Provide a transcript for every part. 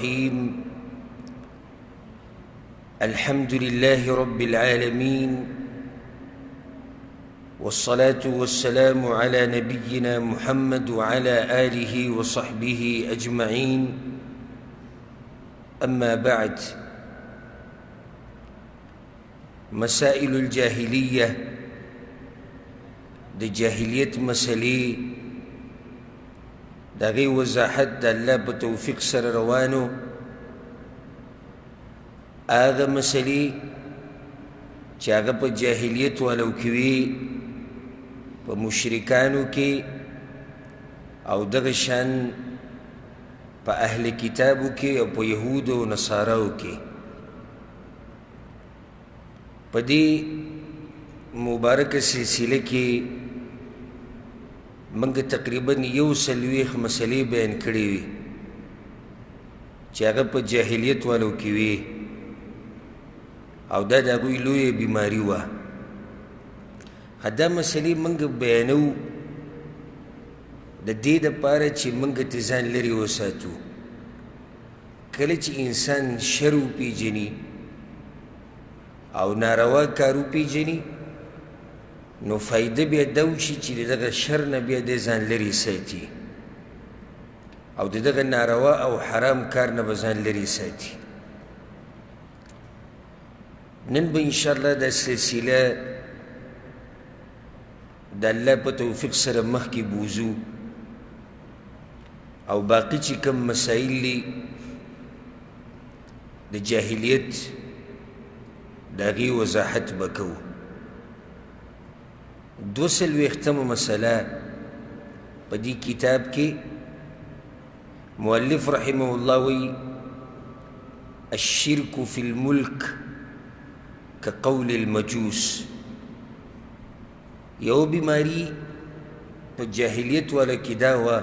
الرحيم. الحمد لله رب العالمين، والصلاة والسلام على نبينا محمد وعلى آله وصحبه أجمعين. أما بعد، مسائل الجاهلية، د جاهلیت مسئلې د هغې وضاحت د الله په توفیق سره روانو. هغه مسئلې چې هغه په جاهلیت والو کې وي، په مشرکانو کې او دغه شان په اهل کتابو کې او په یهودو او نصاراو کې. په دې مبارکه سلسله کې موږ تقریبا 41 مسلې بیان کړې وي چې هغه په جاهلیت والو کې وي، او دا د هغوی لویه بیماري وه. دا مسلې موږ بیانوو د دې دپاره چې موږ ترې ځان لرې وساتو. کله چې انسان شر وپېژني او ناروا کار وپېژني، نو فایده بیا دا وشي چې د دغه شر نه بیا دی ځان لرې ساتي او د دغه ناروا او حرام کار نه به ځان لرې ساتي. نن به انشاءالله دا سلسله د الله په توفیق سره مخکې بوزو، او باقي چې کوم مسایل دي د جاهلیت د هغې وضاحت به کوو. 42مه مسله په دې کتاب کې مؤلف رحمه الله وایي: الشرك في الملك كقول المجوس. یو بیماری په جاهلیت والا کې دا وه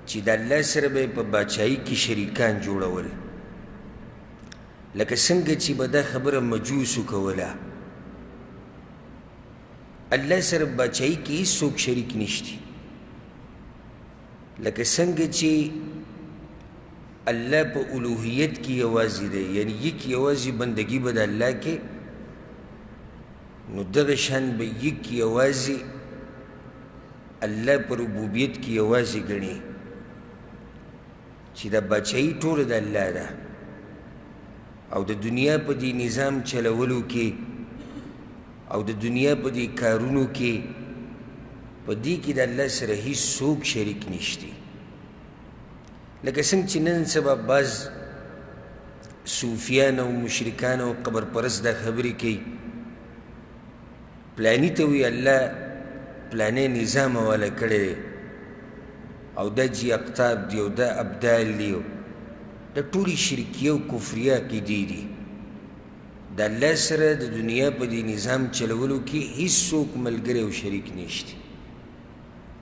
چې د الله سره به یې په باچایي کې شریکان جوړول، لکه څنګه چې به دا خبره مجوسو کوله. الله سره باچایي کې هېڅوک شریک نشتی، لکه څنګه چې الله په الوهیت کې یوازې دی، یعنی یک یوازې بندګي به د الله کې، نو دغه شان به یک یوازې الله په ربوبیت کې یوازې ګڼي چې دا باچایي ټوله د الله ده، او د دنیا په دې نظام چلولو کې او د دنیا په دې کارونو کې په دې کې د الله سره هیڅوک شریک نشتی. لکه څنګه چې نن سبا بعض صوفیان او مشرکان او قبر پرست دا خبرې کوي، پلانی ته وایي الله پلانی نظام حواله کړی دی، او دا جی اقطاب دی او دا ابدال دی، دا ټولې شرکیه او کفریه عقیدې دي. د الله سره د دنیا په دې نظام چلولو کې هیڅوک ملګری او شریک نشتی،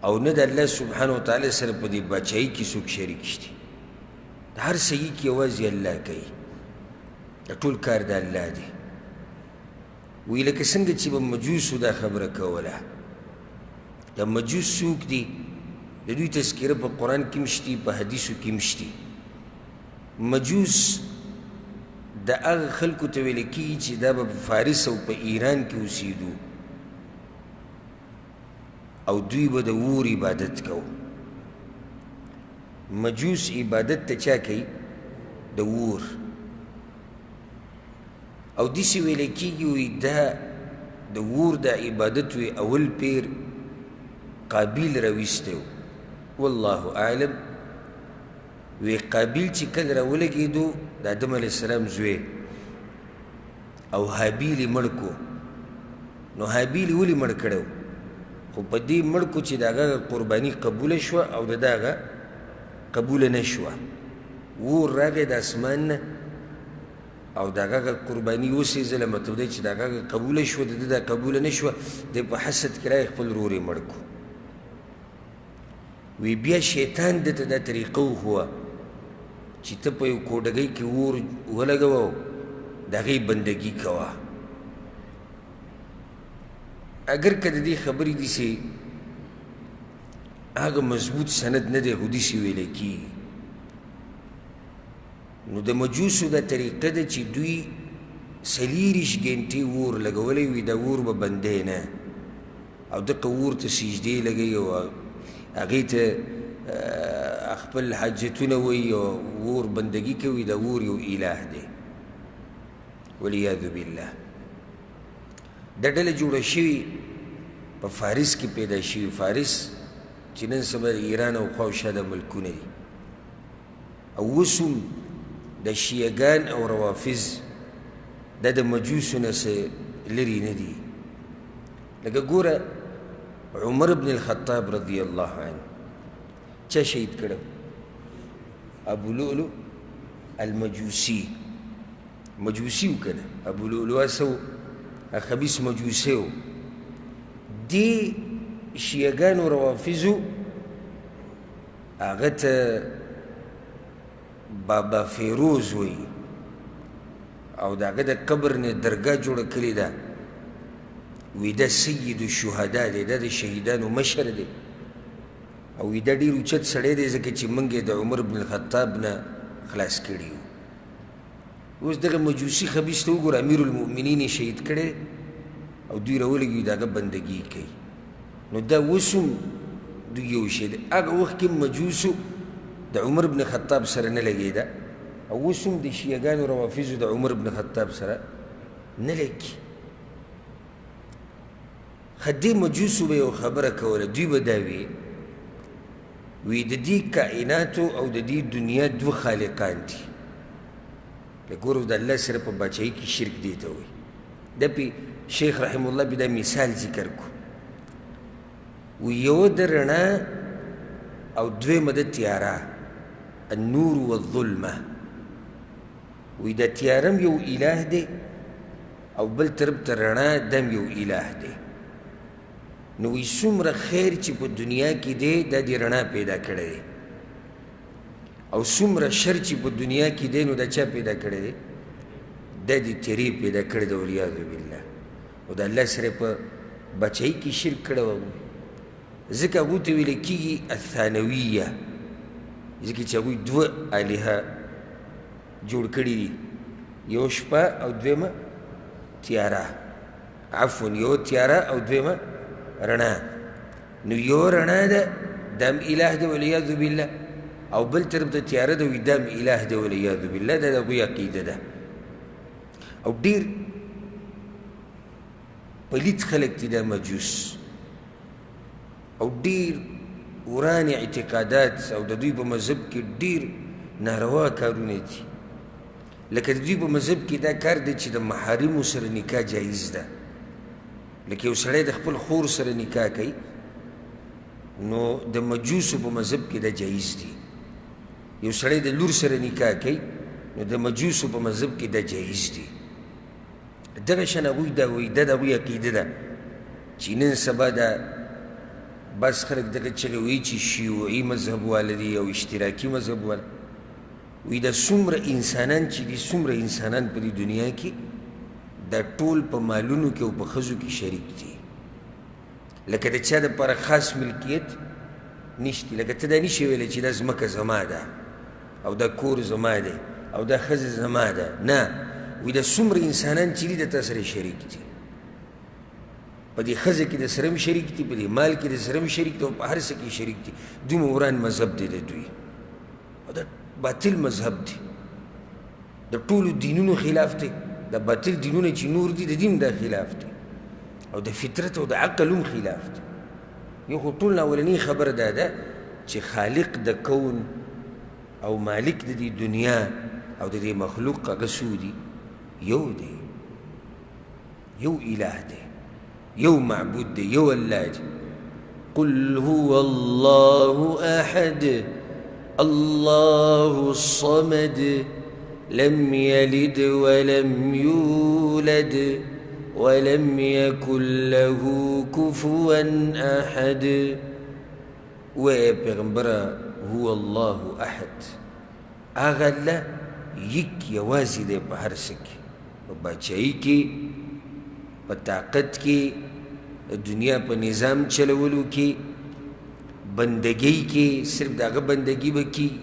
او نه د الله سبحانه وتعالی سره په دې باچایي کې څوک شریک شتي. د هر څه یې کې یوازې الله کوي، دا ټول کار د الله دی. وایي لکه څنګه چې به مجوسو دا خبره کوله. دا مجوس څوک دي؟ د دوی تذکره په قرآن کې هم شتي، په حدیثو کې هم شتي. مجوس د هغه خلکو ته ویل کېږي چې دا به په فارس او په ایران کې اوسېدو، او دوی به د اور عبادت کوو. مجوس عبادت ته چا کوي؟ د اور. او داسې ویل کېږي وایي دا د اور د عبادت وی اول پیر قابیل راویستی و، والله اعلم. وی قابیل چې کله راولګېدو د آدم علیه السلام زوی، او هابیل یې مړ کړو. نو هابیل یې ولې مړ کړی و؟ خو په دې مړ کړو چې د هغه قرباني قبوله شوه او د ده هغه قبوله نه شوه. اور راغی د اسمان نه او د هغه قرباني وسېځله، مطلب دی چې د هغه قبوله شوه، د ده دا قبوله نه شوه. دی په حسد کې راغی خپل ورور یې مړ کړو. وی بیا شیطان ده ته دا طریقه وښوه چې ته په یو کوډګۍ کې اور ولګوه او د هغې بندګي کوه. اګر که د دې خبرې داسې هغه مضبوط سند نه دی، خو داسې ویلی کېږي. نو د مجوسو دا طریقه ده چې دوی څلېرویشت ګنټې اور لګولی وي، دا اور به بندی نه، او دقه اور ته سجدې لګوي او هغې ته خپل حاجتونه وایي او اور بندګي کوي. دا اور یو اله دی، والعیاذ بالله. دا ډله جوړه شوې په فارس کې پیدا شوي. فارس چې نن سبا د ایران او خواوشا د ملکونه دي، او اوس هم د شیعګان او روافض دا د مجوسو نه څه لرې نه دي. لکه ګوره عمر بن الخطاب رضی الله عنه چا شهید کړو؟ ابو لؤلؤ المجوسي. مجوسي و که نه؟ ابو لؤلؤ څه و؟ خبیث مجوسي و. دې شیعګانو روافضو هغه ته بابا فیروز وایي، او د هغه د قبر نه درګاه جوړه کړې ده. وایي دا سید الشهدا دی، دا د شهیدانو مشر دی، او وایي دا ډېر اوچت سړی دی، ځکه چې موږ یې د عمر بن الخطاب نه خلاص کړي یو. اوس دغه مجوسي خبیث ته وګوره، امیر المؤمنین یې شهید کړی او دوی راولګوي د هغه بندګي کوي. نو دا اوس هم دوی یو شی دی. هغه وخت کې مجوسو د عمر بن خطاب سره نه لګېده، او اوس هم د شیعګانو روافضو د عمر بن خطاب سره نه لګي. ښه دې مجوسو به یو خبره کوله، دوی به دا وي وي د دې کائناتو او د دې دنیا دوه خالقان دي. ګورو د الله سره په باچایي کې شرک دی ته وایي. دا پې شیخ رحم الله پې دا مثال ذکر کو، و یوه د رڼا او دویمه د تیاره، النور والظلمه. وایي دا تیاره هم یو اله دی، او بل طرف ته رڼا دم یو اله دی. نو وایي څومره خیر چې په دنیا کې دی دا دې رڼا پیدا کړی دی، او څومره شر چې په دنیا کې دی نو دا چا پیدا کړی دی؟ دا دې تیرې پیدا کړی دی، والعیاذ بالله. او د الله سره په بچایي کې شرک کړی و، ځکه هغوی ته ویل کېږي الثانویه، ځکه چې هغوی دوه الهه جوړ کړي دي، یو شپه او دویمه تیاره، عفوا یو تیاره او دویمه رڼا. نو یو رڼا ده دا هم اله دی والعیاذ بالله، او بل طرف ته تیاره ده وایي دا هم اله دی والعیاذ بالله. دا د هغوی عقیده ده. او ډېر پلیت خلک دي دا مجوس، او ډېر وران اعتقادات، او د دوی په مذهب کې ډېر ناروا کارونه دي. لکه د دوی په مذهب کې دا کار دی چې د محارمو سره نکاح جایز ده. لکه یو سړی د خپل خور سره نکاح کوي، نو د مجوسو په مذهب کې دا جایز دی. یو سړی د لور سره نکاح کوي، نو د مجوسو په مذهب کې دا جایز دی. دغه شان هغوی دا وایي، دا د هغوی عقیده ده چې نن سبا دا بعض خلک دغه چغې وایي چې شیوعي مذهب واله دي او اشتراکي مذهب واله. وایي دا څومره انسانان چې دي، څومره انسانان په دې دنیا کې دا ټول په مالونو کې او په ښځو کې شریک دي. لکه د چا دپاره خاص ملکیت نشته. لکه ته دا نشي ویلی چې دا ځمکه زما ده او دا کور زما دی او دا ښځه زما ده، نه. وایي دا څومره انسانان چې دي د تا سره شریک دي، په دې ښځه کې د سره هم شریک دي، په دې مال کې د سره هم شریک دي، او په هر څه کې شریک دي. دومره وران مذهب دی د دوی، او دا باطل مذهب دی، د ټولو دینونو خلاف دی. د باطل دینونه چې نور دي د دین دا خلاف دی، او د فطرت او د عقل هم خلاف دی. یو خو ټول نه اولنۍ خبره دا ده چې خالق د کون او مالک د دې دنیا او د دې مخلوق هغه څو دي؟ یو دی، یو اله دی، یو معبود دی، یو الله دی. قل هو الله احد الله الصمد لم يلد ولم يولد ولم يكن له كفوا احد. وایه پیغمبره هو الله احد، هغه الله یک یوازې دی په هر څه کې، په باچایي کې، په طاقت کې، د دنیا په نظام چلولو کې، بندګۍ کې، صرف د هغه بندګي به کېږي.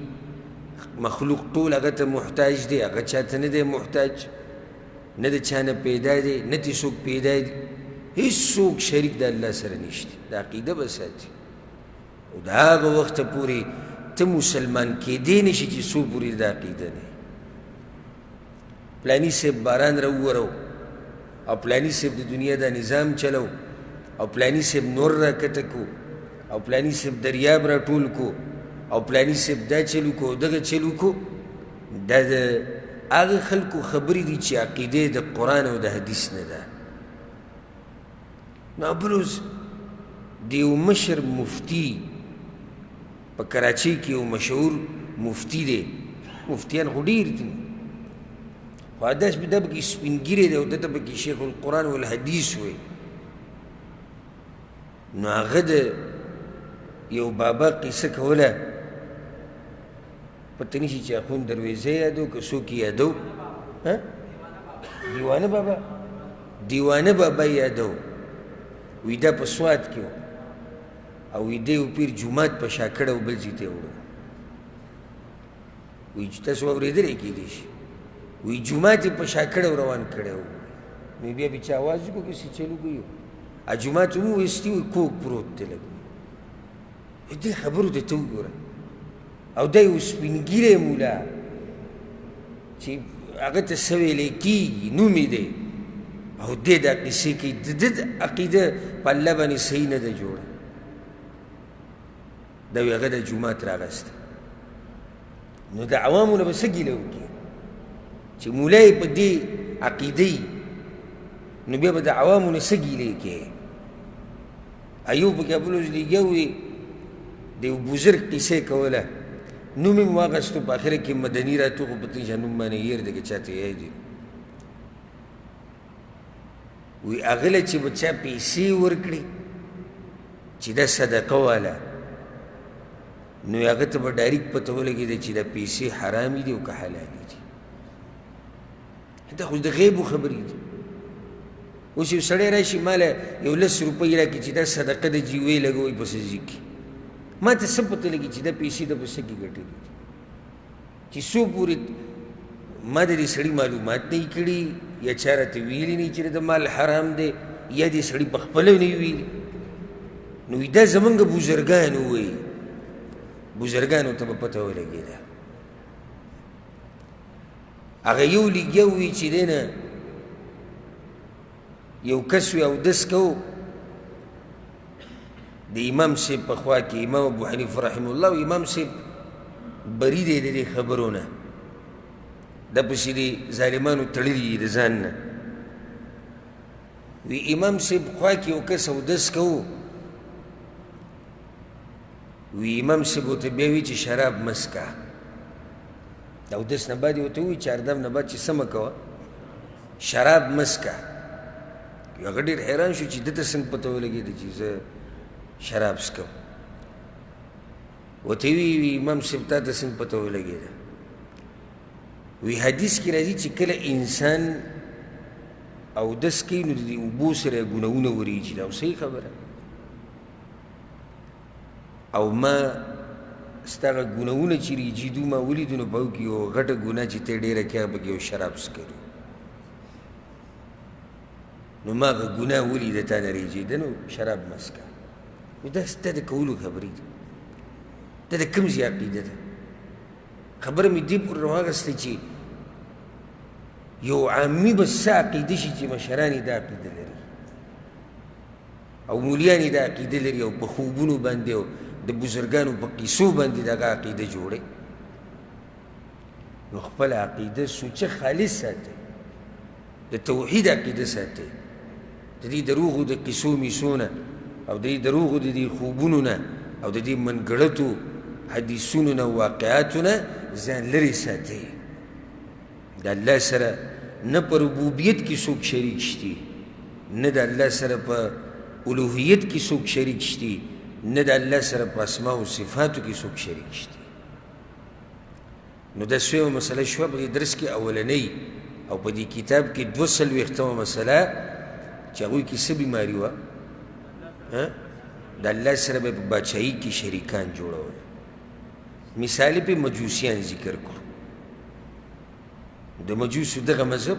مخلوق ټول هغه ته محتاج دی، هغه چاته نه دی محتاج، نه د چا نه پیدا دی، نه ترې څوک پیدا دی، هیڅوک شریک د الله سره نشته. دا عقیده به ساتي. او د هغه وخته پورې ته مسلمان کېدی نه شي چې څو پورې دا عقیده نه. پلانی صاحب باران راوورو، او پلانی صاحب د دنیا دا نظام چلو، او پلانی صاحب نور راکته کو، او پلانی صاحب دریاب را ټول کو، او پلانی صاحب دا چلو کو، دغه چلو کو، دا د هغه خلکو خبرې دي چې عقیده د قرآن او د حدیث نه ده. نو بل اوس د یو مشر مفتي په کراچۍ کې یو مشهور مفتي دی، مفتیان خو ډېر دي، خو داسې دا پکې سپین ږیری دی او ده ته پکې شیخ القرآن والحدیث وایي. نو هغه د یو بابا قصه کوله، پته نشي چې اخوند درویزه یادو که څوک یې یادو، دیوانه بابا، دیوانه بابا یادو. وایي دا په سوات کې و، او وایي دی یو پیر جومات په شا کړی او بل ځای ته یې وړو. وایي چې تاسو اورېدلی کېدای شي، وایي جومات یې په شا کړی او روان کړی و. نو بیا به چا اواز وکړو که څه چل وکړو، جومات هم ویستی، وایي کوږ پروت دی لږ. دې خبرو ته ته وګوره. او دا یو سپین ږیری مولا چې هغه ته څه ویلی کېږي، نوم یې دی، او دی دا قصې کوي. د ده عقیده په الله باندې صحیح نه ده جوړه. دا وایي هغه د جومات راغسته. نو د عوامو نه به څه ګیله وکړي چې مولا یې په دې عقیده وي، نو بیا به د عوامو نه څه ګیلې کوي؟ ایو پکې بل ورځ لګیا وي، د یو بزرګ قصې کوله، نوم یې واخیستو، په اخره کې مدني راتلو، خو پته نشته نوم باندې هېر دی که چاته یاد وي. وایي هغه له چې به چا پیسې ورکړي چې دا صدقه واله، نو هغه ته به ډایرک پته ولګېده چې دا پیسې حرامې دي او که حلالې دي. دا خو د غیبو خبرې دي. اوس یو سړی راشي ما له یو لس روپۍ راکړي چې دا صدقه ده جي ویې لګوئ په څه ځای کې، ما ته څه پته لګي چې دا پیسې د په څه کې ګټلې دي؟ چې څو پورې ما د دې سړي معلومات نه یي کړي، یا چا راته ویلي نه چې د مال حرام دی، یا دې سړي په خپله نه ویلي. نو دا زمونږ بزرګان ووایي، بزرګانو ته به پته ولګېده. هغه یو لګیا وي چې دی نه یو کس وي اودس کوو د امام صاحب په خوا کې، امام ابو حنیفه رحمه الله، او امام صاحب بري دی د دې خبرو نه، دا پسې دې ظالمانو تړلي دي د ځان نه. وي امام صاحب خوا کې یو کس اودس کوو، وي امام صاحب ورته بیا وي چې شراب مه څکه. د اودس نه بعد یې ورته ووایي چاردم نه بعد چې څه مه کوه، شراب مه څکه. هغه ډېر حیران شو چې ده ته څنګه پته ولګېده چې زه شراب څکم. ورته یې ووایي امام صاحب تا ته څنګه پته ولګېده؟ وی حدیث کې راځي چې کله انسان اودس کوي نو د دې اوبو سره یې ګناهونه ورېږي. دا صحیح خبره. او ما ستا هغه ګناهونه چې رېږېدو ما ولیدو، نو په هغو کې یوه غټه ګناه چې ته یې ډېره کړې هغه پکې یو شراب څکلو. نو ما هغه ګناه ولیده تا نه رېږېده، نو شراب مه څکه. نو دا ستا د کولو خبرې دي، دا د کوم ځای عقیده ده؟ خبره مې دې پورې راواخیسته چې یو عامي به څه عقیده شي چې مشران یې دا عقیده لري او مولیان یې دا عقیده لري، او په خوبونو باندې او د بزرګانو په قصو باندې دغه عقیده جوړوي. نو خپله عقیده سوچه خالص ساتئ، د توحید عقیده ساتئ، د دې دروغو د قصو میسو نه او د دې دروغو د دې خوبونو نه او د دې منګړتو حدیثونو نه واقعاتو نه ځان لرې ساتئ. د الله سره نه په ربوبیت کې څوک شریک شتي، نه د الله سره په الوهیت کې څوک شریک شتي، نه د الله سره په اسماء او صفاتو کې څوک شریک شتي. نو دا څویمه مسله شوه په دې درس کې اولنۍ، او په دې کتاب کې 42مه مسله چې هغوی کې څه بیماري وه، د الله سره به په باچایي کې شریکان جوړول. مثال په مجوسیان ذکر کړو. د مجوسو دغه مذهب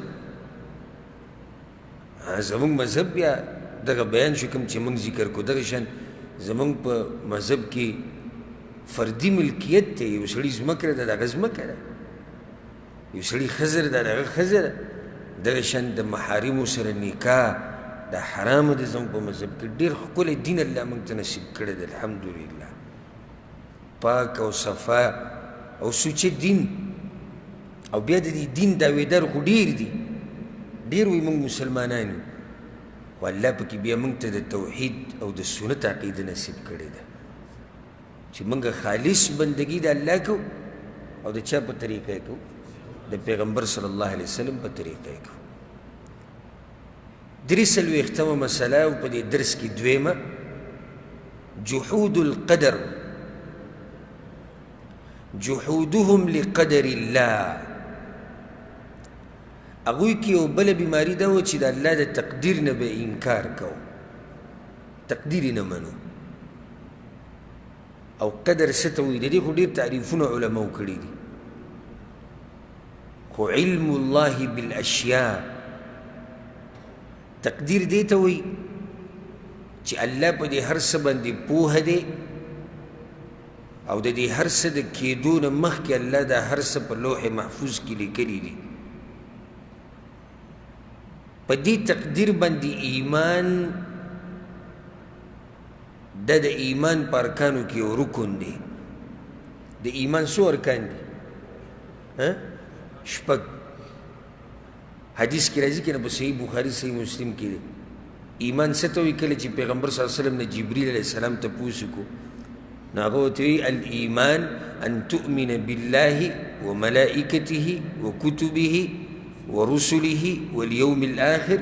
زمونږ مذهب بیا دغه بیان شو کوم چې موږ ذکر کړو. دغه شان زمونږ په مذهب کې فردي ملکیت دی. یو سړي ځمکه ده، د هغه ځمکه ده، یو سړي ښځه ده، د هغه ښځه ده. دغه شان د محارمو سره نکاح دا حرامه ده زموږ په مذهب کې. ډېر ښکلی دین الله موږ ته نصیب کړی دی، الحمدلله. پاک او صفا او سوچه دین. او بیا د دې دین دعوېدار خو ډېر دي، ډېر وایي موږ مسلمانان یو، خو الله پکې بیا موږ ته د توحید او د سنت عقیده نصیب کړې ده چې موږ خالص بندګي د الله کوو او د چا په طریقه یې کوو؟ د پیغمبر صلی الله علیه وسلم په طریقه یې کوو. 43مه مسله او په دې درس کې دویمه، جحود القدر، جحودهم لقدر الله. هغوی کې یو بله بیماري دا وه چې د الله د تقدیر نه به انکار کوو، تقدیر یې نه منو. او قدر څه ته وایي؟ د دې خو ډېر تعریفونه علماو کړي دي، خو علم الله بالاشیاء، تقدیر دې ته وایي چې الله په دې هر څه باندې پوهه دی او د دې هر څه د کېدو نه مخکې الله دا هر څه په لوح محفوظ کې لیکلي دي. په دې تقدیر باندې ایمان دا د ایمان په ارکانو کې یو رکن دی. د ایمان څو ارکان دي؟ شپږ. حدیث کې راځي که نه، په صحیح بخاري صحیح مسلم کې دی. ایمان څه ته وایي؟ کله چې پیغمبر صلی الله علیه وسلم نه جبریل علیه السلام تپوس وکړو، نو هغه ورته وایي الایمان ان تؤمن بالله وملائکته وکتبه ورسله واليوم الآخر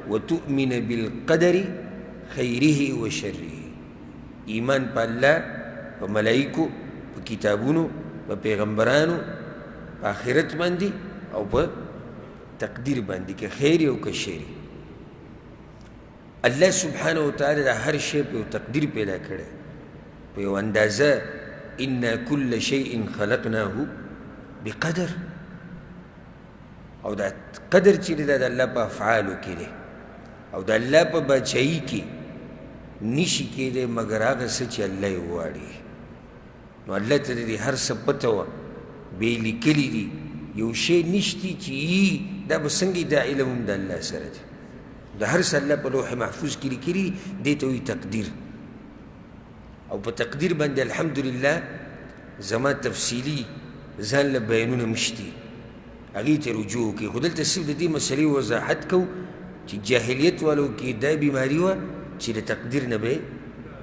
وتؤمن بالقدر خیره وشره. ایمان په الله، په ملائکو، په کتابونو، په پیغمبرانو، په آخرت باندې او په تقدیر باندې، که خیر او که شر. الله سبحانه وتعالی د هر شی په یو تقدیر پیدا کړی، په یو اندازه. انا کل شیء خلقناه بقدر. او دا قدر چې دی دا د الله په افعالو کې دی او د الله په باچایي کې نشي کېدی مګر هغه څه چې الله یې غواړي. نو الله ته د دې هر څه پته وه، بیا یې لیکلي دي. یو شی نشتی چې یي دا به څنګه، دا علم هم د الله سره دی. د هر څه الله په لوح محفوظ کې لیکلي دي، دې ته وایي تقدیر. او په تقدیر باندې الحمدلله زما تفصیلي ځان له بیانونه مشتي، هغې ته رجوع وکړي. خو دلته صرف د دې مسلې وضاحت کوو چې جاهلیت والو کې دا بیماري وه چې د تقدیر نه به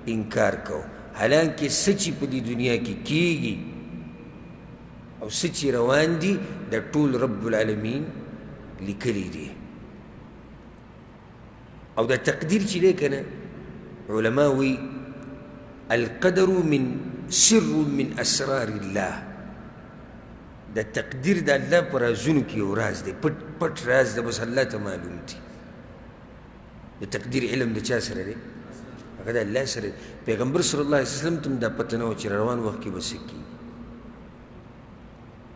انکار کوو، حالانکه څه چې په دې دنیا کې کیږي او څه چې روان دي دا ټول رب العالمین لیکلي دي. او دا تقدیر چې دی که نه، علما وایي القدر من سر من اسرار الله. دا تقدیر د الله په رازونو کې یو راز دی، پټ پټ راز دی، بس الله ته معلوم دی. د تقدیر علم د چا سره دی؟ هغه د الله سره دی. پیغمبر صلی الله علیه وسلم ته هم دا پته نه وه چې روان وخت کې به څه کېږي.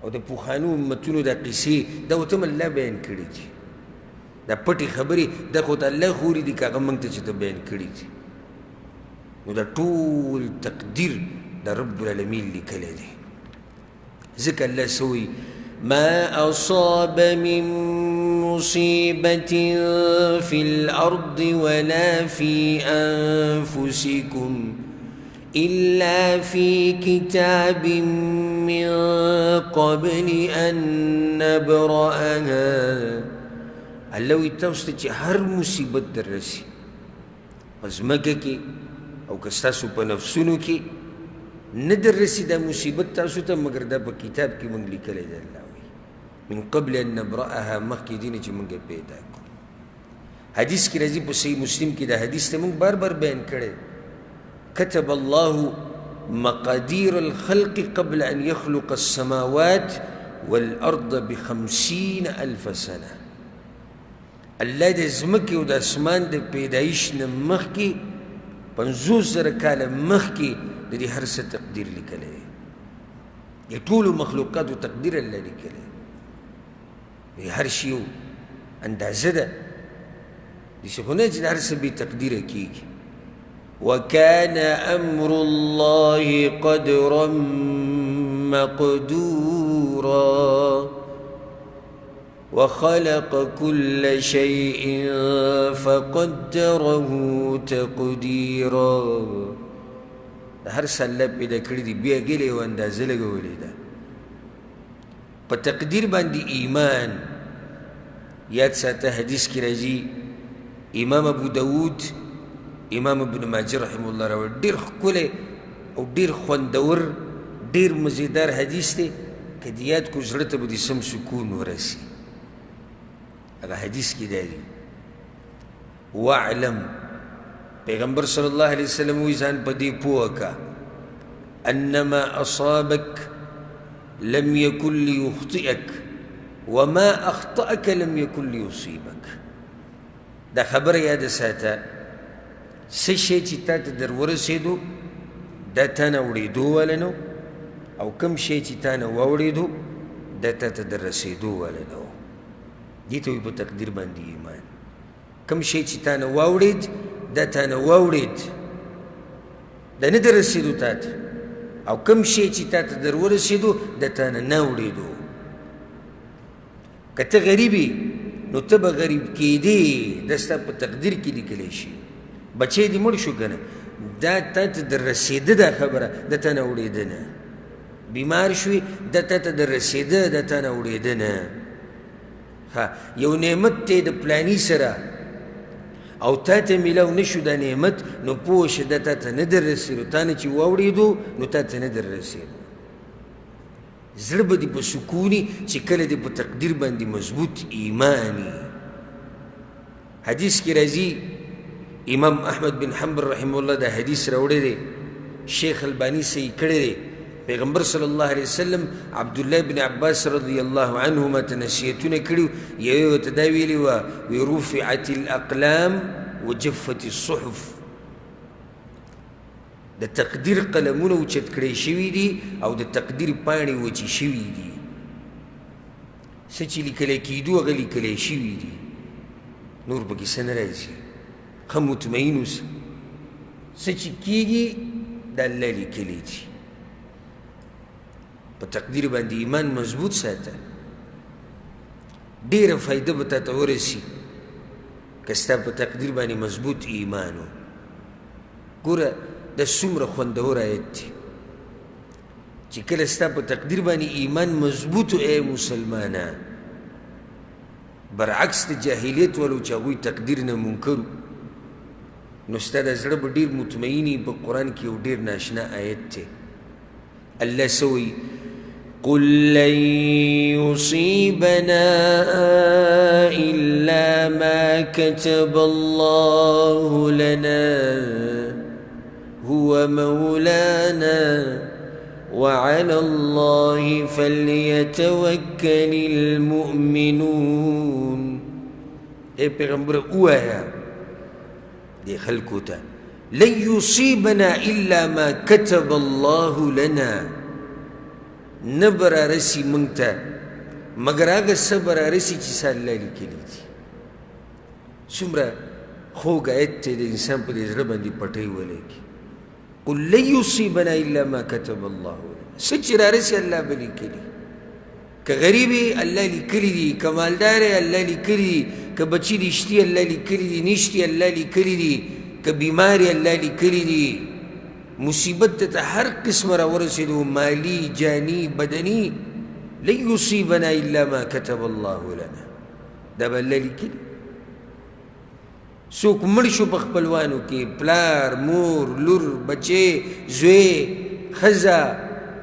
او د پخوانو امتونو دا قصې دا ورته هم الله بیان کړي دي. دا پټې خبرې دا خو ته الله ښوري دي که هغه موږ ته چې ته بیان کړي دي. نو دا ټول تقدیر د رب العالمین لیکلی دی. ځکه الله څه وایي؟ ما أصاب من مصيبة في الأرض ولا في أنفسكم إلا في كتاب من قبل أن نبرأها. الله وایي تاسو ته چې هر مصیبت در رسي په ځمکه کې او که ستاسو په نفسونو کې نه در رسي دا مصیبت تاسو ته، مګر دا په کتاب کې موږ لیکلی دی. الله وایي من قبل أن نبرأها، مخکې دې نه چې موږ یې پیدا کړو. حدیث کې راځي په صحیح مسلم کې، دا حدیث ته موږ بار بار بیان کړی، كتب الله مقادير الخلق قبل أن يخلق السماوات والأرض ب50,000 سنة. الله د ځمکې او د اسمان د پیدایش نه مخکې 50,000 کاله مخکې د دې هر څه تقدیر لیکلی دی. د ټولو مخلوقاتو تقدیر الله لیکلی. هر شي یو اندازه ده، داسې خو نه چې د هر څه بې تقدیره کېږي. وكان أمر الله قدرا مقدورا وخلق كل شيء فقدره تقديرا. هر څه الله پیدا کړي دي، بیا ګلې یوه اندازه لګولې ده. په تقدیر باندې ایمان یاد ساته. حدیث کې راځي امام ابو داود، امام ابن ماجه رحمه الله راوړی، ډېر ښکلی او ډېر خوندور ډېر مزیدار حدیث دی، که دې یاد کړو زړه ته به دې سم سکون ورسي. هغه حدیث کې دا دی: واعلم، پیغمبر صلی الله علیه وسلم وایي ځان په دې پوه که انما اصابک لم يكن ليخطئك وما اخطأك لم يكن ليصيبك. دا خبره یاده ساته، څه شی چې تا ته در ورسېدو دا تا نه وړېدو واله نه، او کوم شی چې تا نه واوړېدو دا تا ته در رسېدو واله نه. دې ته وایي په تقدیر باندې ایمان. کوم شی چې تا نه واوړېد دا تا نه واوړېد، دا نه در رسېدو تا ته، او کوم شی چې تا ته در ورسېدو دا تا نه نه وړېدو. که ته غریب یې نو ته به غریب کېدې، دا ستا په تقدیر کې لیکلی شي. بچی دې مړ شو که نه، دا تا ته در رسېده دا خبره، دا تا نه وړېده نه. بیمار شوې، دا تا ته در رسېده، دا تا نه وړېده نه. یو نعمت دی د پلاني سره او تا ته میلاو نه شو دا نعمت، نو پوه شه دا تا ته نه در رسېدو، تا نه چې واوړېدو نو تا ته نه در رسېدو. زړه به دې په سکوني چې کله دې په تقدیر باندې مضبوط ایماني. حدیث کې راځي امام احمد بن حنبل رحمه الله دا حدیث راوړی دی، شیخ الباني صحیح کړی دی. پیغمبر صلی الله علیه وسلم عبدالله بن عباس رضی الله عنهما ته نصیحتونه کړي، یو یې ورته دا ویلي وه، وی رفعت الاقلام وجفت الصحف. د تقدیر قلمونه اوچت کړی شوي دي او د تقدیر پاڼې وچې شوي دي. څه چې لیکلی کېدو هغه لیکلی شوي دي، نور پکې څه نه راځي. ښه مطمئن اوسه، څه چې کېږي دا الله لیکلی دي. په تقدیر باندې ایمان مضبوط ساته، ډېره فایده به تا ته ورسي که ستا په تقدیر باندې مضبوط ایمان و. ګوره دا څومره خوندور آیت دی چې کله ستا په تقدیر باندې ایمان مضبوط و ای مسلمانه، برعکس د جاهلیت والو چې هغوی تقدیر نه منکر، نو ستا د زړه به ډېر مطمئني. په قرآن کې یو ډېر ناشنا آیت دی، الله څه وایي؟ قل لن يصيبنا إلا ما كتب الله لنا هو مولانا وعلى الله فليتوكل المؤمنون. ای پیغمبر ووایه دې خلکو ته، لن يصيبنا إلا ما كتب الله لنا، نه به رارسي موږ ته مګر هغه څه به رارسي چې څه الله لیکلي دي. څومره خوږ آیت دی، د انسان په دې زړه باندې پټۍ ولګي. قل لن يصيبنا إلا ما كتب الله لنا، څه چې رارسي الله به لیکلي. که غریب یې الله لیکلي دي، که مالدار یې الله لیکلي دي، که بچي دي شتي الله لیکلي دي، نشتي الله لیکلي دي، که بیمار یې الله لیکلي دي. مصیبت ته هر قسم را ورسېدو، مالی، جانی، بدني، لن يصيبنا إلا ما كتب الله لنا، دا به الله لیکلي. څوک مړ شو په خپلوانو کې، پلار، مور، لور، بچی، زوی، ښځه،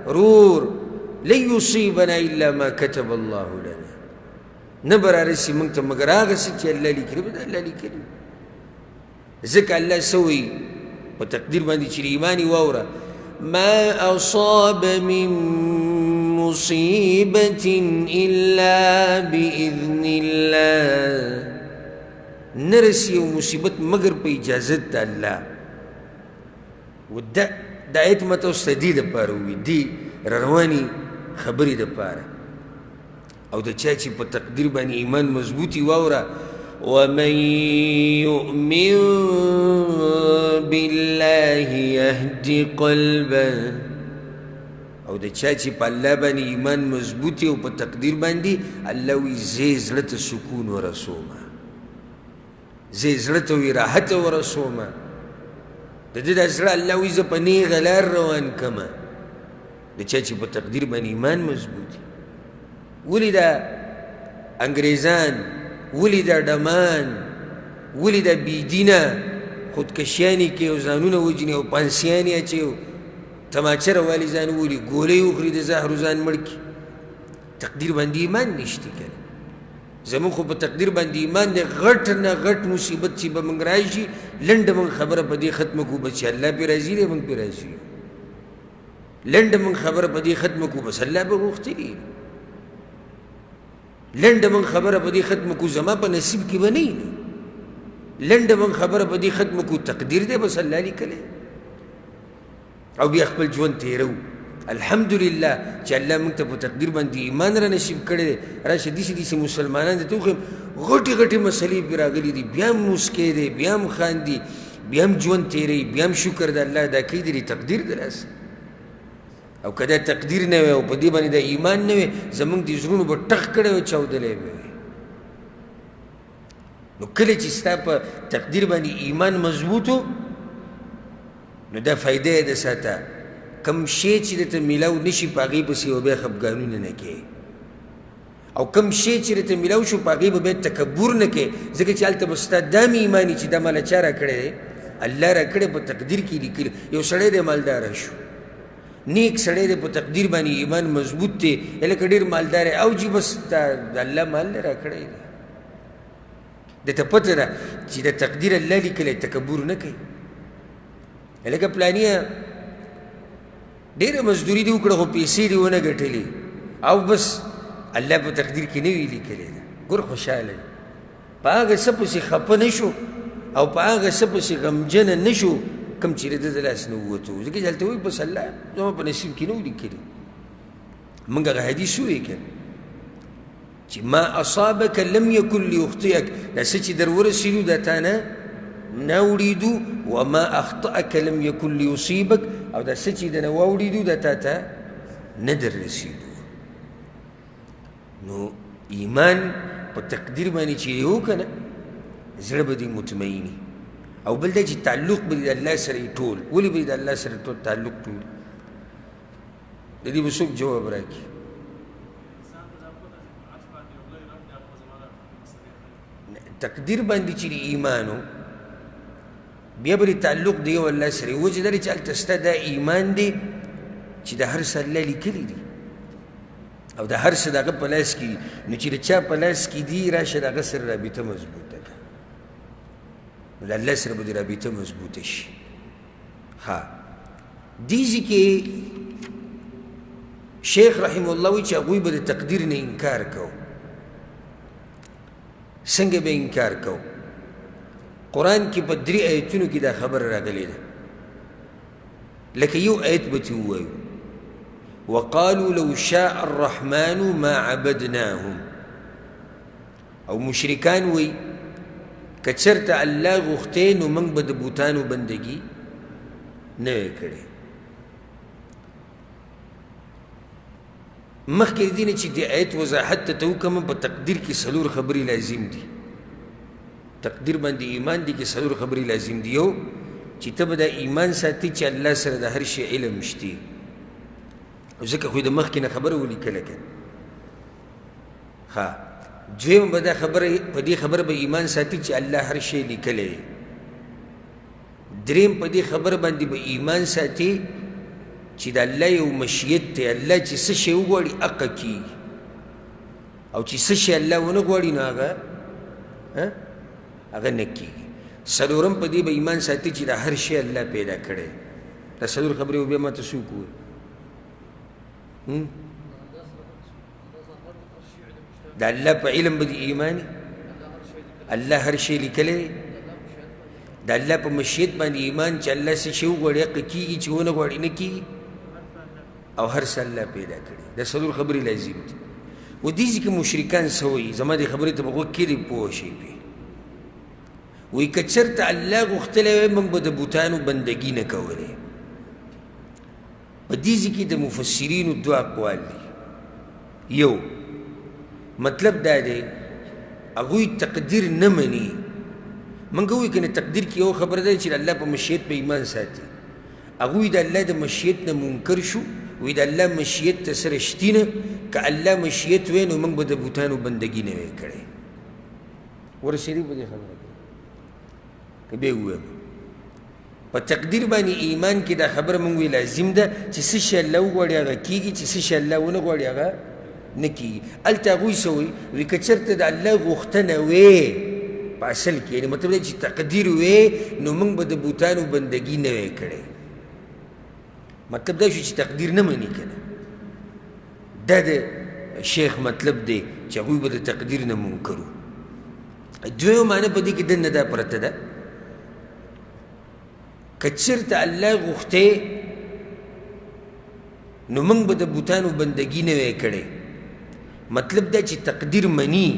رور، لن يصيبنا إلا ما كتب الله لنا، نه به رارسي موږ ته مګر هغه څه چې الله لیکلي به دا الله لیکلي. ځکه الله څه وایي په تقدیر باندې چې ایمان یې واوره، ما أصاب من مصیبة إلا بإذن الله، نه رسي یو مصیبت مګر په اجازت د الله. و دا آیت ما تاسو ته دې دپاره ووایي، دې را روانې خبرې دپاره. او د چا چې په تقدیر باندې ایمان مضبوطي واوره، ومن يؤمن بالله يهد قلبه، او د چا چې په الله باندې ایمان مضبوطي او په تقدیر باندې، الله وایي زه یې زړه ته سکون ورسومه، زه یې زړه ته وایي راحت ورسومه. د ده دا زړه الله وایي زه په نېغه لار روان کړمه. د چا چې په تقدیر باندې ایمان مضبوط وي. ولې دا انګریزان، ولې دا ډمان، ولې دا بېدینه خودکشیانې کوي او ځانونه وژني او پانسیانې اچوي او تماچره والي ځان وولي، ګولۍ وخوري، د زهرو ځان مړ کړي؟ تقدیر باندې ایمان نشته که نه. زموږ خو په تقدیر باندې ایمان دی. غټ نه غټ مصیبت چې به موږ راشي، لنډه موږ خبره په دې ختمه کړو، بس چې الله پرې راضي دی موږ پرې راضي یو. لنډه موږ خبره په دې ختمه کړو، بس الله به غوښتلي. لنډه موږ خبره په دې ختمه کړو، زما په نصیب کې به نه وي. لنډه موږ خبره په دې ختمه کړو، تقدیر دی بس الله لیکلی، او بیا خپل ژوند تېروو. الحمدلله چې الله موږ ته په تقدیر باندې ایمان را نصیب کړی دی. راشه داسې داسې مسلمانان درته وښیم، غټې غټې مسلې پرې راغلي دي، بیا هم موسکی دی، بیا هم خاندي، بیا هم ژوند تېروي، بیا هم شکر د الله ادا کوي، د دې تقدیر د لاسه. او که دا تقدیر نه وی او په دې باندې دا ایمان نه وی، زموږ د زړونو به ټخ کړی وی، چاودلی به وی. نو کله چې ستا په تقدیر باندې ایمان مضبوط و، نو دا فایده یې ده ساته، کم شی چې درته میلاو نه شي په هغې پسې به بیا خفګانونه نه کوې، او کم شی چې درته میلاو شو په هغې به بیا تکبر نه کوې، ځکه چې هلته به ستا دا مې ایمان وي چې دا ماله چا راکړی دی؟ الله راکړی، په تقدیر کې لیکلی. یو سړی دی مالداره شو، نیک سړی دی، په تقدیر باندې ایمان مضبوط دی، لکه ډېر مالدار دی، او جي بس دا د الله مال دی راکړی دی. ده ته پته ده چې د تقدیر الله لیکلی، تکبر نه کوي. لکه پلانیه ډېره مزدوري دې وکړه خو پیسې دې ونه ګټلې، او بس الله په تقدیر کې نه وي لیکلی ده. ګور خوشحاله دی، په هغه څه پسې خفه نه شو او په هغه څه پسې غمجنه نه شو کوم چې د ده د لاس نه ووتو، ځکه چې هلته وایي بس الله زما په نصیب کې نه و لیکلي. موږ هغه حدیث ووایي که چې ما اصابک لم یکن لیخطئک، دا څه چې در ورسېدو دا تا نه نه وړېدو، وما اخطأک لم یکن لیصیبک، او دا څه چې د نه واوړېدو دا تا ته نه در رسېدو. نو ایمان په تقدیر باندې چې یې وکړه نه، زړه به دې مطمئني. او بل دا چې تعلق به دې د الله سره یې ټول، ولې به دې د الله سره ټول تعلق ټول؟ د دې به څوک جواب راکړي؟ تقدیر باندې چې ایمان و، بیا به دې تعلق د یو الله سره وي. وجه دا دی چې هلته ستا دا ایمان دی چې د هر څه الله لیکلي دي او د هر څه د هغه په لاس کې دي، نو چې د چا په لاس کې دي، راشه د هغه سره رابطه مضبوطه کړه، نو د الله سره به دې رابطه مضبوطه شي. ښه، دې ځای کې شیخ رحمه الله وایي چې هغوی به د تقدیر نه انکار کوو. څنګه به انکار کوو؟ قرآن کې په درې آیتونو کې دا خبره راغلې ده. لکه یو آیت به ترې ووایو، وقالوا لو شاء الرحمن ما عبدناهم. او مشرکان وایي که چېرته الله غوښتی نو موږ به د بتانو بندګي نه وی کړې. مخکې د دې نه چې د آیت وضاحت ته وکړم، په تقدیر کې څلور خبرې لازم دي. تقدیر باندې ایمان دي کې څلور خبرې لازم دي. یو چې ته به دا ایمان ساتې چې الله سره د هر شي علم شته، ځکه خو یې د مخکې نه خبره ولیکله که ښه. دویم به دا خبره، په دې خبره به ایمان ساتي چې الله هر شی لیکلی. دریم په دې خبره باندې به ایمان ساتي چې د الله یو مشیت دی، الله چې څه شی وغواړي هغه کېږي، او چې څه شی الله ونه غواړي نو هغه هغه نه کېږي. څلورم په دې به ایمان ساتي چې د هر شی الله پیدا کړی. دا څلور خبرې به بیا ما ته څوک ووایي؟ د الله په علم به دې ایمان، الله هر شی لیکلی دی، د الله په مشیت باندې ایمان چې الله څه شی وغواړي هغه کېږي، چې ونه غواړي نه کېږي. او هر څه الله پیدا کړي. دا څلور خبرې لازم دي. و دې ځای کې مشرکان څه وایي؟ زما دې خبرې ته به غوږ کښېږدئ پوه شئ پرې. وایي که چېرته الله غوښتلی وای موږ به د بتانو بندګي نه کولې. په دې ځای کې د مفسرینو دوه اقوال دي. یو مطلب دا دی هغوی تقدیر نه مني. موږ وایو که نه تقدیر کې یو خبره ده چې د الله په مشیت به ایمان ساتي. هغوی د الله د مشیت نه منکر شو، وایي د الله مشیت ته سره شتي نه، که الله مشیت وی نو موږ به د بتانو بندګي نه وی کړې. ورسېدې په دې خبره کې که بیا ووایم په تقدیر باندې ایمان کې دا خبره موږ وی لازم ده چې څه شی الله وغواړي هغه کېږي، چې څه شی الله ونه غواړي هغه نه کېږي. هلته هغوی څه وایي؟ وایي که چېرته د الله غوښتنه وی په اصل کې، یعنې مطلب دا چې تقدیر وی نو موږ به د بتانو بندګي نه وی کړې. مطلب دا شو چې تقدیر نه مني که نه. دا د شیخ مطلب دی چې هغوی به د تقدیر نه منکر وو. دویمه معنی په دې کې دننه دا پرته ده که چېرته الله غوښتی نو موږ به د بتانو بندګي نه وی کړې. مطلب دا چې تقدیر مني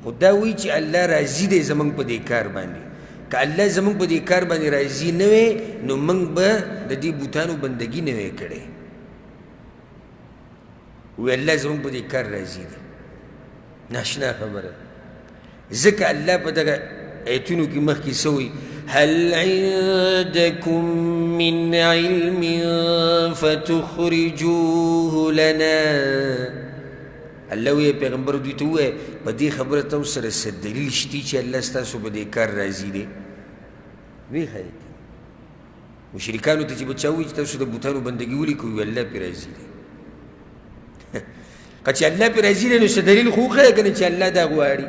خو دا وایي چې الله راضي دی زموږ په دې کار باندې. که الله زموږ په دې کار باندې راضي نه وی نو موږ به د دې بتانو بندګي نه وی کړې. وایي الله زموږ په دې کار راضي دی. ناشنا خبره. ځکه الله په دغه آیتونو کې مخکې څه وایي؟ هل عندكم من علم فتخرجوه لنا. الله وایي پیغمبر دوی ته ووایه په دې خبره تاسو سره څه دلیل شتي چې الله ستاسو په دې کار راضي دی؟ ویې ښایي مشرکانو ته چې به چا ووایي چې تاسو د بتانو بندګي ولې کوئ، الله پرې راضي دی. که چې الله پرې راضي دی نو څه دلیل خو وښیه که نه چې الله دا غواړي.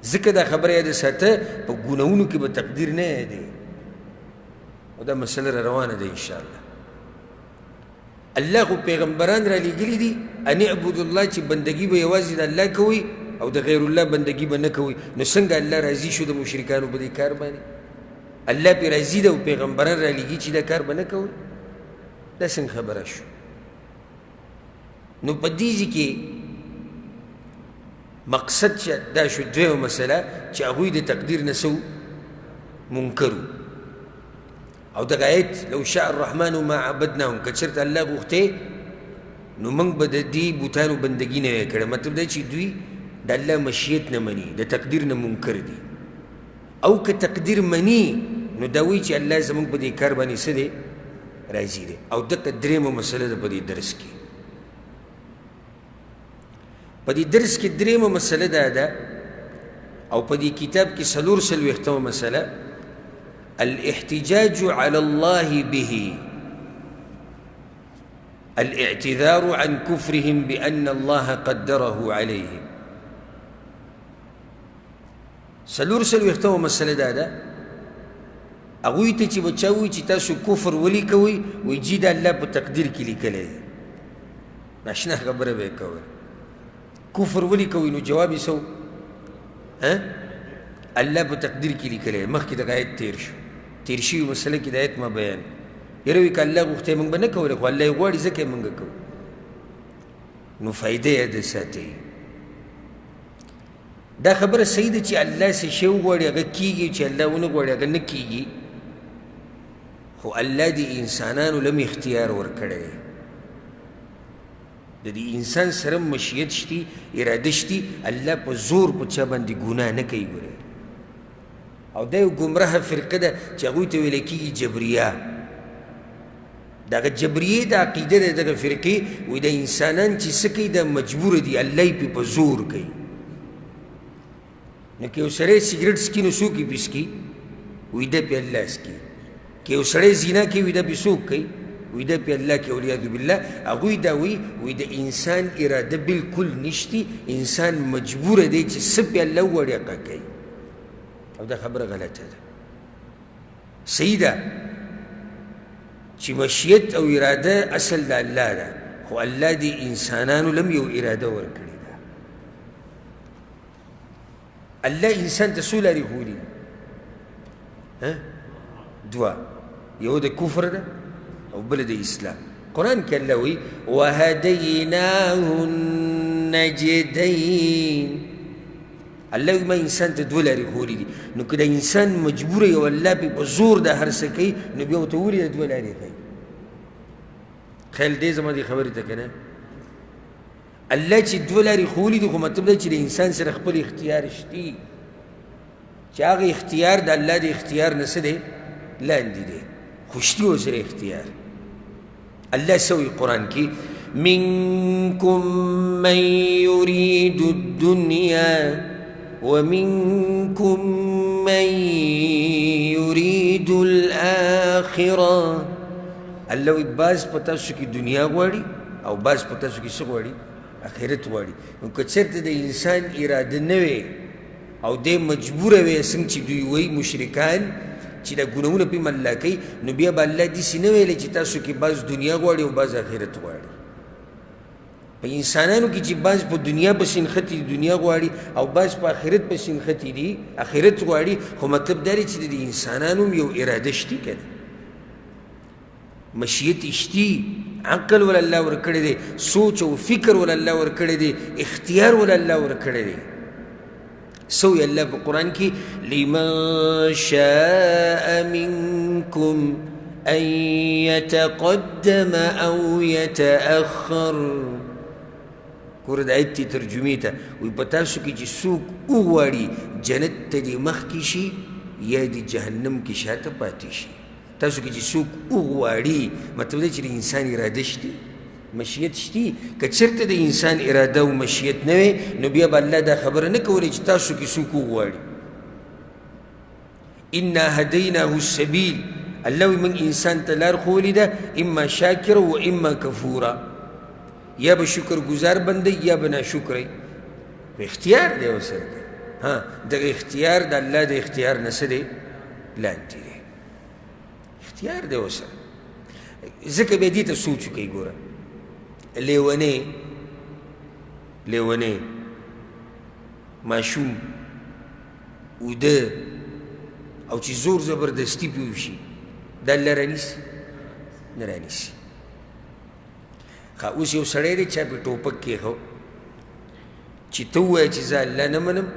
ځکه دا خبره یاده ساته په ګناهونو کې به تقدیر نه یادوي. او دا مسله را روانه ده انشاءالله. الله خو پیغمبران را لېږلي دي ان اعبدوا الله چې بندګي به یوازې د الله کوئ او د غیر الله بندګي به نه کوئ. نو څنګه الله راضي شو د مشرکانو په دې کار باندې؟ الله پرې راضي ده او پیغمبران را لېږي چې دا کار به نه کوئ. دا څنګه خبره شو؟ نو په دې ځای کې مقصد چې دا شو دویمه مسله چې هغوی د تقدیر نه څه منکر وو. او دغه آیت لو شاء الرحمن ما عبدناهم، که چېرته الله غوښتی نو موږ به د دې بتانو بندګي نه وی کړې. مطلب دا چې دوی د الله مشیت نه مني، د تقدیر نه منکر دي. او که تقدیر مني نو دا وایي چې الله زموږ په دې کار باندې څه دی؟ راضي دی. او دغه درېیمه مسله ده په دې درس کې. په دې درس کې درېیمه مسله دا ده، او په دې کتاب کې څلور څلوېښتمه مسله الاحتجاج على الله به، الاعتذار عن كفرهم بأن الله قدره عليهم. څلور څلوېښتمه مسله دا ده هغوی ته چې به چا ووایي چې تاسو کفر ولې کوئ، وایي جي دا الله په تقدیر کې لیکلی دی. ناشنا خبره به یې کوله. کفر ولې کوئ؟ نو جواب یې څه و؟ الله په تقدیر کې لیکلی دی. مخکې دغه آیت تېر شو، تېر شوي مسله کې د آیت ما بیان. یاره وایي که الله غوښتی موږ به نه کولی، خو الله یې غواړي ځکه یې موږ کوو. نو فایده یې د ساتئ. دا خبره صحیح ده چې الله څه شی وغواړي هغه کېږي، چې الله ونه غواړي هغه نه کېږي. خو الله دې انسانانو له هم اختیار ورکړی دی. د دې انسان سره مشیت شتي، اراده شتي. الله په زور په چا باندې ګناه نه کوي. ګورئ، او دا یو ګمراه فرقه ده چې هغوی ته ویل کېږي جبریه. دغه جبریه د عقیده ده دغه فرقې، وایي دا انسانان چې څه کوي دا مجبور دي، الله یې پرې په زور کوي. نو که یو سړی سګرټ څکي نو څوک یې پرې څکي؟ وایي دا پرې الله څکي. که یو سړی زنا کوي وایي دا پرې څوک کوي؟ وایي دا پرې الله کوي، والعیاذ بالله. هغوی دا وایي، وایي د انسان اراده بالکل نشتي، انسان مجبور دی چې څه پرې الله وغواړي هغه کوي. او دا خبره غلطه ده. صحیح ده چې مشیت او اراده اصل د الله ده، خو الله دې انسانانو لم یو اراده ورکړې ده. الله انسان ته څو لارې ښوولي؟ دوه. یو د کفر ده او بله د اسلام. قرآن کې الله وایي وهدیناه النجدین. الله وایي ما انسان ته دوه لارې ښوولې دي. نو که د انسان مجبوره یو الله پې په زور د هر څه کوي، نو بیا ورته ولې د دوه لارې ښایي؟ خیال دی زما دې خبرې ته که نه؟ الله چې دوه لارې ښوولې دي، خو مطلب دا چې د انسان سره خپل اختیار شتي، چې هغه اختیار د الله د اختیار نه څه دی؟ لاندې دی، خو شتي ورسره اختیار. الله څه وایي قرآن کې؟ منکم من یرید الدنیا ومنکم من یرید الآخرة. الله وایي بعض په تاسو کې دنیا غواړي او بعض په تاسو کې څه غواړي؟ آخرت غواړي. نو که چېرته د انسان اراده نه وي او دی مجبوره وي، څنګه چې دوی وایي مشرکان چې دا ګناهونه پرې الله کوي، نو بیا به الله داسې نه ویلی چې تاسو کې بعض دنیا غواړي او بعض آخرت غواړي. په انسانانو کې چې بعض په دنیا پسې نښتي دي، دنیا غواړي، او بعض په آخرت پسې نښتي دي، آخرت غواړي. خو مطلب دا دی چې د انسانانو هم یو اراده شتي که نه، مشیت شتي، عقل ول الله ورکړی دی، سوچ او فکر ول الله ورکړی دی، اختیار ول الله ورکړی دی. سوی الله په قرآن کې لمن شاء منکم ان يتقدم او يتأخر. ګوره د آیت ترجمې ته وایي په تاسو کې چې څوک وغواړي جنت ته دې مخکې شي یا دې جهنم کې شاته پاتې شي. تاسو کې چې څوک وغواړي، مطلب دی چې د انسان اراده شتي، مشیت شتي. که چېرته د انسان اراده او مشیت نه وي، نو بیا به الله دا خبره نه کولی چې تاسو کې څوک وغواړي. انا هدیناه السبیل. الله وایي موږ انسان ته لار ښوولې ده، اما شاکر و اما کفورا، یا به شکر ګزار بنده یا به ناشکر. اختیار دی ورسره دی. ها، دغه اختیار د الله د اختیار نه څه دی؟ لاندې دی، اختیار دی ورسره. ځکه بیا دې ته سوچ وکړئ. ګوره لیونی، لیونی ماشوم اوده او چې زور زبردستي پرې وشي، دا الله رانیسي؟ نه رانیسي. ښه، اوس یو سړی دی چا پرې ټوپک کېښود چې ته ووایه چې زه الله نه منم،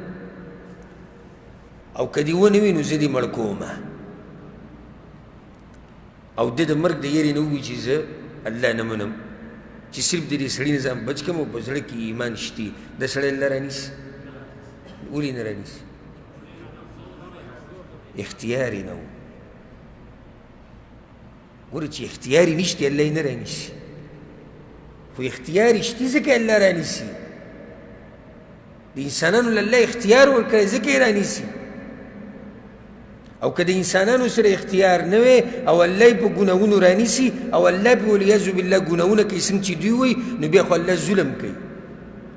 او که دې ونه وي نو زه دې مړ کومه. او ده د مرګ د یرې نه ووایي چې زه الله نه منم، چې صرف د دې سړي نه ځان بچ کړم او په زړه کې ایمان شتي، دا سړی الله رانیسي؟ ولې نه رانیسي؟ اختیار یې نه و. ګوره چې اختیار یې نشتي، الله یې نه رانیسي، خو اختیار یې شتي ځکه الله رانیسي. د انسانانو له الله اختیار ورکړی ځکه یې رانیسي. او که د انسانانو سره اختیار نه وي او الله یې په ګناهونو رانیسي او الله پرې والعیاذ بالله ګناهونه کوي څنګه چې دوی وایي، نو بیا خو الله ظلم کوي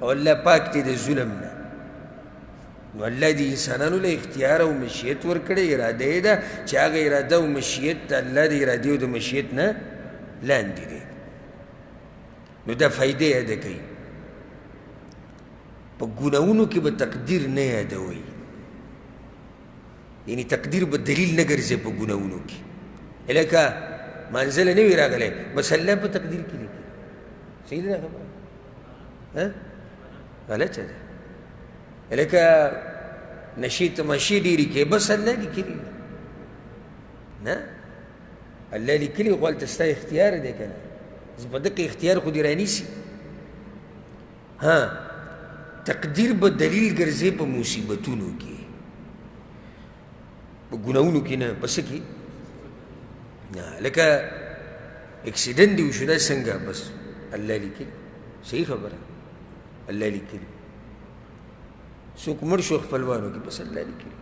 او الله پاک دی د ظلم نه. نو الله د انسانانو له اختیار او مشیت ورکړی، اراده یې ده چې هغه اراده او مشیت د الله د ارادې او د مشیت نه لاندې دی. نو دا فایده یاده کوي. په ګناهونو کې به تقدیر نه یادوي، یعنی تقدیر به دلیل نه ګرځي په ګناهونو کې. لکه منزله نه وي راغلی، بس الله په تقدیر کې لیکي. صحیح ده خبره؟ غلطه ده. لکه نشې تماشې ډېرې کوې، بس الله لیکلي نه، الله لیکلي خو هلته ستا اختیار دی که نه، زه په دقه اختیار خو دې رانیسي. ها، تقدیر به دلیل ګرځي په مصیبتونو کې، په ګناهونو کې نه. په څه کې نه. لکه اکسیډنټ دې وشو، دا څنګه؟ بس الله لیکلي. صحیح خبره، الله لیکلي. څوک مړ شو خپلوانو کې، بس الله لیکلي.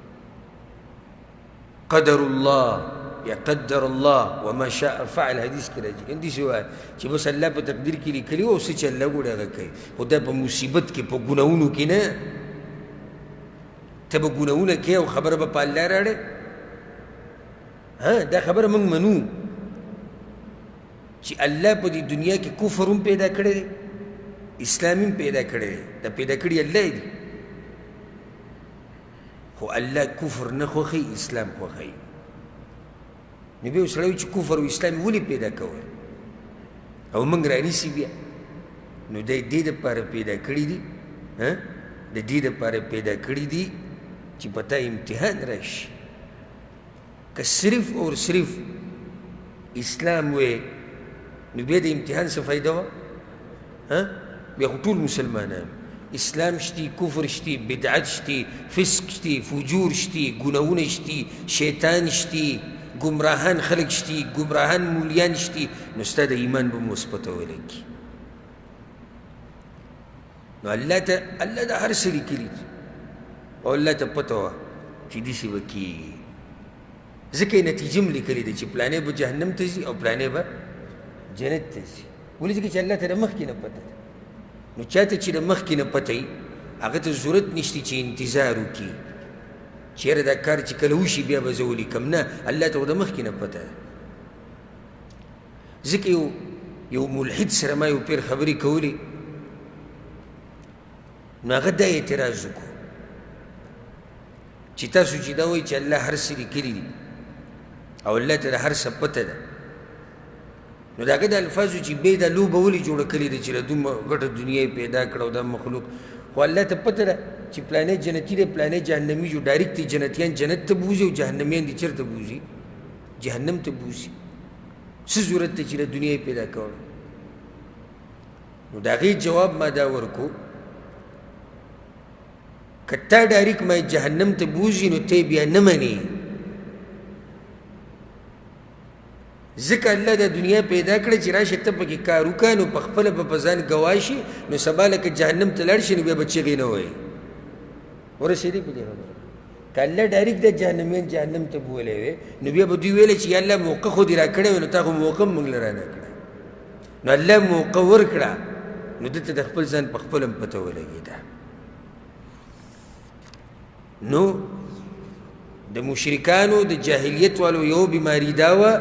قدر الله یا قدر الله وما شاء فعل، حدیث کې راځي. که داسې وایه چې بس الله په تقدیر کې لیکلي وو او څه چې الله غواړي هغه کوي. خو دا په مصیبت کې، په ګناهونو کې نه. ته به ګناهونه کوې او خبره به په الله راړې. ها، دا خبره موږ منو چې الله په دې دنیا کې کفر هم پیدا کړی دی، اسلام هم پیدا کړی دی، دا پیدا کړي الله دی. خو الله کفر نه خوښوي، اسلام خوښوي. نو بیا سړی وایي چې کفر او اسلام ولې پیدا کول او موږ رانیسي بیا؟ نو د دې دپاره پیدا کړي دي، د دې دپاره پیدا کړي دي چې په تا امتحان راشي. که صرف اور صرف اسلام وی نو بیا د امتحان څه فایده وه؟ بیا خو ټول مسلمانان اسلام شتي، کفر شتي، بدعت شتي، فسق شتي، فجور شتي، ګناهونه شتي، شیطان شتي، ګمراهان خلک شتي، ګمراهان مولیان شتي، نو ستا د ایمان به مو اوس پته ولګي. نو الله ته الله د هر څه لیکلي دي او الله ته پته وه چې داسې به کېږي، ځکه یې نتیجه هم لیکلې ده چې پلانی به جهنم ته ځي او پلانی به جنت ته ځي. ولې؟ ځکه چې الله ته د مخکې نه پته ده. نو چا ته چې د مخکې نه پته وي هغه ته ضرورت نشته چې انتظار وکړي چې یاره دا کار چې کله وشي بیا به زه ولیکم. نه، الله ته خو د مخکې نه پته ده. ځکه یو ملحد سره ما یو پیر خبرې کولې، نو هغه دا اعتراض وکړو چې تاسو چې دا وایي چې الله هر څه لیکلي دي او الله ته د هر څه پته ده، نو د هغه د الفاظو چې بیا دا لوبه ولې جوړه کړې ده چې له دومره غټه دنیا یې پیدا کړه او دا مخلوق، خو الله ته پته ده چې پلانی جنتي دی پلانی جهنمي، جو ډایرکټ دی جنتیان جنت ته بوځي او جهنمیان دي چېرته بوځي؟ جهنم ته بوځي. څه ضرورت دی چې له دنیا یې پیدا کړه؟ نو د هغې جواب ما دا ورکو که تا ډایرکټ ما جهنم ته بوځي نو ته بیا نه منې، ځکه الله دا دنیا پیدا کړه چې راشه ته پکې کار وکړه نو په خپله به په ځان ګواه شي، نو سبا لکه جهنم ته لاړ شي نو بیا به چغې نه وایي. ورسېدې په دې خبره؟ که الله ډایرکټ د جهنمیان جهنم ته بولی وی نو بیا به دوی ویلی چې یا الله موقع خو دې راکړې وی نو تا خو موقع هم موږ له رانه کړه. نو الله موقع ورکړه نو ده ته د خپل ځان په خپله هم پته ولګېده. نو د مشرکانو د جاهلیت والو یو بیماري دا وه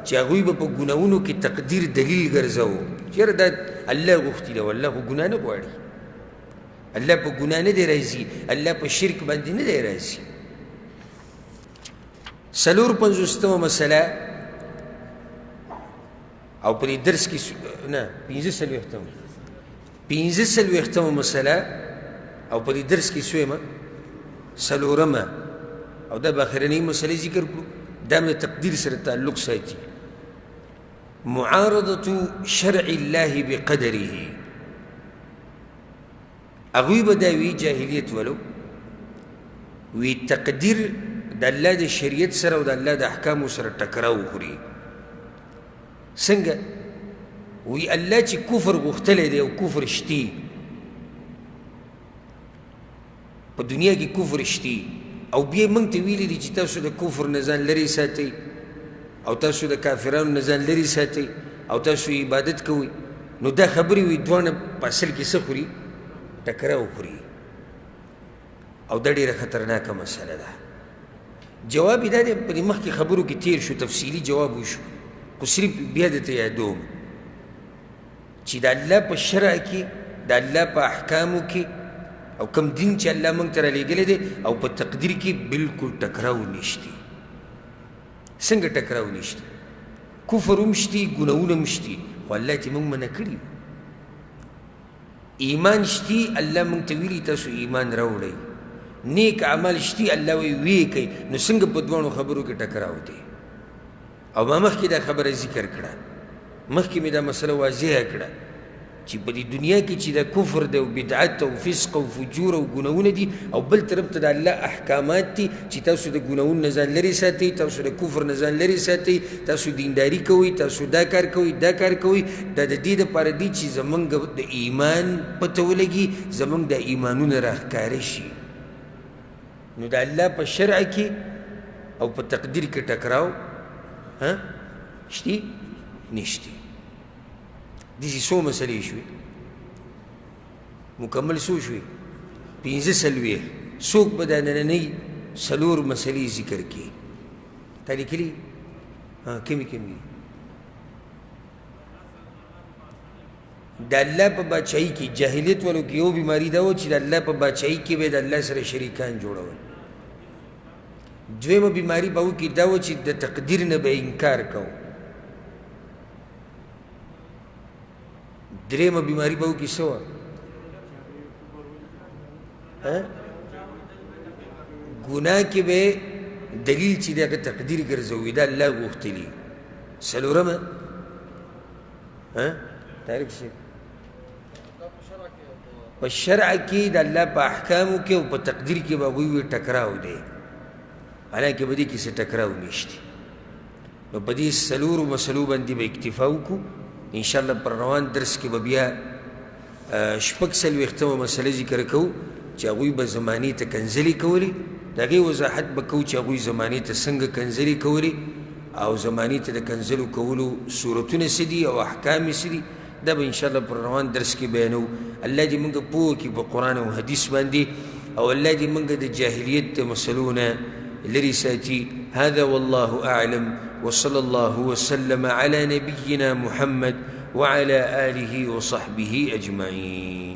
چې هغوی به په ګناهونو کې تقدیر دلیل ګرځوو چې یاره دا الله غوښتي ده، الله خو ګناه نه غواړي، الله په ګناه نه دی راضي، الله په شرک باندې نه دی راضي. 54مه مسله او په دې درس کې نه 45مه مسله او په دې درس کې څویمه؟ څلورمه، او دا به اخرنۍ مسله ذکر کړو، دا هم د تقدیر سره تعلق ساتي. معارضة شرع الله بقدره. هغوی به دا وي جاهلیت ولو وی تقدیر د الله د شریعت سره او د الله د احکامو سره ټکراو خوري. څنګه؟ وی الله چې کفر غوښتلی دی او کفر شتي په دنیا کې، کفر شتي او بیا موږ ته ویلي دي چې تاسو د کفر نه ځان لرې ساتئ او تاسو د کافرانو نه ځان لرې ساتئ او تاسو عبادت کوئ، نو دا خبرې وي دواړه په اصل کې څه خوري؟ ټکراو خوري. او دا ډېره خطرناکه مسله ده. جواب یې دا دی، په دې مخکې خبرو کې تېر شو، تفصیلي جواب وشو، خو صرف بیا درته یادوم چې د الله په شرع کې، د الله په احکامو کې او کوم دین چې الله موږ ته رالیږلی دی او په تقدیر کې بالکل ټکراو نشتی. څنګه ټکراو نشتی؟ کفر هم شتي، ګناهونه هم شتي، خو الله چې موږ منع کړي. ایمان شتي، الله موږ ته ویلي تاسو ایمان راوړئ. نیک اعمال شتي، الله وایي ویې کوئ. نو څنګه په دواړو خبرو کې ټکراو دی؟ او ما مخکې دا خبره ذکر کړه، مخکې مې دا مسله واضحه کړه چې په دې دنیا کې چې دا کفر دی او بدعت او فسق او فجور او ګناهونه دي او بل طرف ته د الله احکامات دي چې تاسو د ګناهونو نه ځان لرې ساتئ، تاسو د کفر نه ځان لرې ساتئ، تاسو دینداري کوئ، تاسو دا کار کوئ، دا کار کوئ، دا د دې دپاره دي چې زمونږ د ایمان پته ولګي، زمونږ د ایمانونه راښکاره شي. نو د الله په شرع کې او په تقدیر کې ټکراو شتي نشتي. داسې څو مسلې شوې، مکمل څو شوې؟ 45. څوک به دا نننۍ 4 مسلې ذکر کړي؟ تا لیکلي؟ کمې کمې. د الله په بادشاهي کې جاهلیت والو کې یو بیماري دا وه چې د الله په بادشاهي کې به د الله سره شریکان جوړول. دویمه بیماری به وکړي دا وه چې د تقدیر نه به انکار کوو. درېیمه بیماری به وکړي څه وه؟ ګناه کې به دلیل چې دی هغه تقدیر ګرځوي، دا الله غوښتلي. څلورمه طارق صاحب په شرع کې د الله په احکامو کې او په تقدیر کې به هغوی وي ټکراو دی، حالانکه په دې کې څه ټکراو نشته. نو په دې څلورو مسلو باندې به اکتفا وکړو. انشاءالله پر روان درس کې به بیا 46مه مسله ذکر کوو چې هغوی به زمانې ته کنځلې کولې، د هغې وضاحت به کوو چې هغوی زمانې ته څنګه کنځلې کولې او زمانې ته د کنځلو کولو صورتونه څه دي او احکام یې څه دي. دا به انشاءالله پر روان درس کې بیانوو. الله دې موږ پوه کړي په قرآن او حدیث باندې، او الله دې موږ د جاهلیت د مسلو نه لرې ساتي. هذا والله أعلم، وصلى الله وسلم على نبينا محمد وعلى آله وصحبه أجمعين.